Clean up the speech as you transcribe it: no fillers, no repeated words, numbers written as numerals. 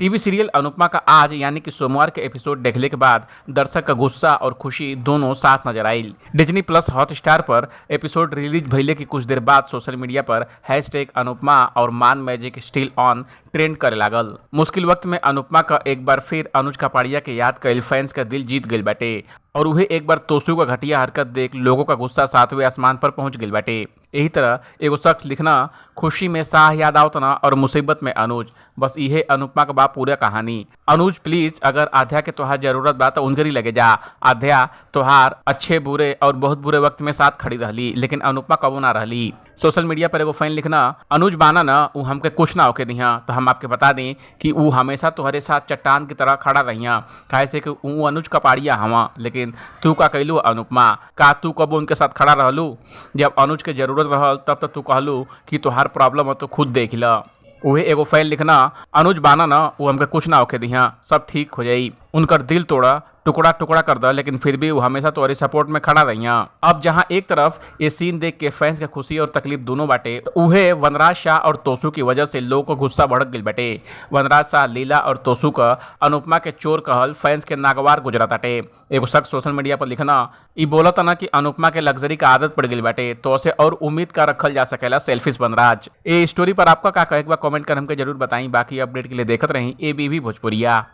TV serial Anupama का आज यानी कि सोमवार के एपिसोड देखले के बाद दर्शक का गुस्सा और खुशी दोनों साथ नजर आयल। डिज्नी प्लस हॉटस्टार पर एपिसोड रिलीज भइले के कुछ देर बाद सोशल मीडिया पर हैशटैग अनुपमा और मान मैजिक स्टिल ऑन ट्रेंड करे लागल। मुश्किल वक्त में अनुपमा का एक बार फिर अनुज कपाड़िया के याद कईल फैंस का दिल जीत गईल बाटे और उहे एक बार तोसू का घटिया हरकत देख लोगों का गुस्सा सातवें आसमान पर पहुंच गईल बाटे। यही तरह एगो शख्स लिखना, खुशी में शाह याद आवतना और मुसीबत में अनुज, बस इहे अनुपमा के बा पूरा कहानी। अनुज प्लीज, अगर आध्या के तोहार जरूरत बा तो उनकरी लगे जा। आध्या तोहार अच्छे बुरे और बहुत बुरे वक्त में साथ खड़ी रहली, लेकिन अनुपमा कबो ना रहली। सोशल मीडिया पर एगो फैन लिखना, अनुज बाना ना उ हमके कुछ ना होके दिहा। तो हम आपके बता दें कि उ हमेशा तोहरे साथ चट्टान की तरह खड़ा रहिया, काहे से कि उ अनुज कपाड़िया हवा। लेकिन तू का कैलू अनुपमा, का तू कबो उनके साथ खड़ा रहलू? जब अनुज के जरूरत रहल तब तक तू कहलू कि तोहार प्रॉब्लम हो तो खुद देख ल। उहे एगो फैन लिखना, अनुज बाना ना उ हमके कुछ ना होके दिहा, सब ठीक हो जाई। उनकर दिल तोड़ा, टुकड़ा टुकड़ा कर दा, लेकिन फिर भी वो हमेशा तुम्हारी सपोर्ट में खड़ा रहिया। अब जहां एक तरफ ये सीन देख के फैंस के खुशी और तकलीफ दोनों बाटे, तो उहे वनराज शाह और तोसू की वजह से लोगों को गुस्सा भड़क गई बाटे। वनराज शाह लीला और तोसू का अनुपमा के चोर कहल फैंस के नागवार गुजरा ताटे। एगो शख्स सोशल मीडिया पर लिखना, ई बोलत ना कि अनुपमा के लग्जरी का आदत पड़ गई बाटे, तो उसे और उम्मीद का रखल जा सकेला सेल्फिश वनराज। ए स्टोरी पर आपका का कहे के बा कमेंट कर हमके जरूर बताई। बाकी अपडेट के लिए देखत रही एबीवी भोजपुरिया।